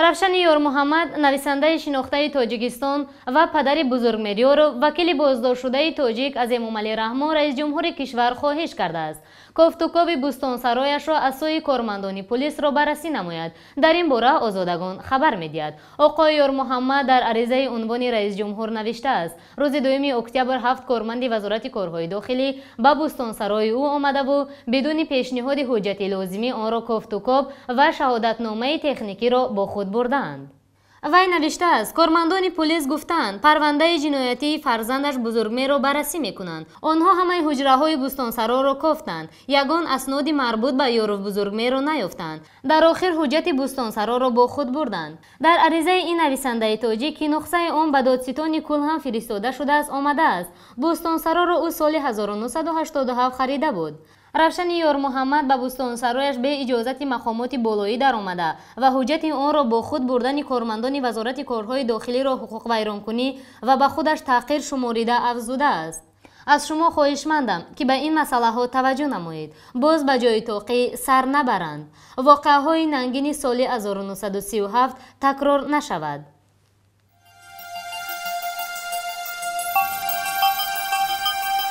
Равшани Ёрмуҳаммад, нависандаи шинохтаи Тоҷикистон ва падари Бузургмеҳр, вакили боздоштшудаи тоҷик, аз Эмомалӣ Раҳмон, раисҷумҳури кишвар, хоҳиш кардааст, кофтукови бӯстонсарояшро аз сӯи кормандони полисро баррасӣ намояд. Дар ин бора Озодагон хабар медиҳад. Оқои Ёрмуҳаммад дар аризаи унвони раисҷумҳур навиштааст: рӯзи 2 октябр 7 корманди Вазорати корҳои дохилӣ ба бӯстонсарои ӯ омадаву бидуни пешниҳоди ҳуҷҷати лозимӣ онро кофтукоб ва шаҳодатномаи техникиро бо худ бурдаанд. Вай навиштааст, кормандони полис гуфтаанд, парвандаи ҷиноятии фарзандаш Бузургмеҳрро баррасӣ мекунанд. Онҳо ҳамаи ҳуҷраҳои бӯстонсароро кофтанд, ягон асноди марбут ба Ёров Бузургмеҳрро наёфтанд. Дар охир ҳуҷҷати бӯстонсароро бо худ бурданд. Дар аризаи ин нависандаи тоҷик, ки нухсаи он ба додситони кул ҳам фиристода шудааст, омадааст, бӯстонсароро ӯ соли 1987 харида буд. Равшани Ёрмуҳаммад ба бӯстонсарояш бе иҷозати мақомоти болоӣ даромада ва ҳуҷҷати онро бо худ бурдани кормандони Вазорати корҳои дохилиро ҳуқуқвайронкунӣ ва ба худаш таҳқир шуморида афзудааст: аз шумо хоҳишмандам, ки ба ин масъалаҳо таваҷҷӯҳ намоед, боз ба ҷои тоқӣ сар набаранд, воқеаҳои нангини соли 1937 такрор нашавад.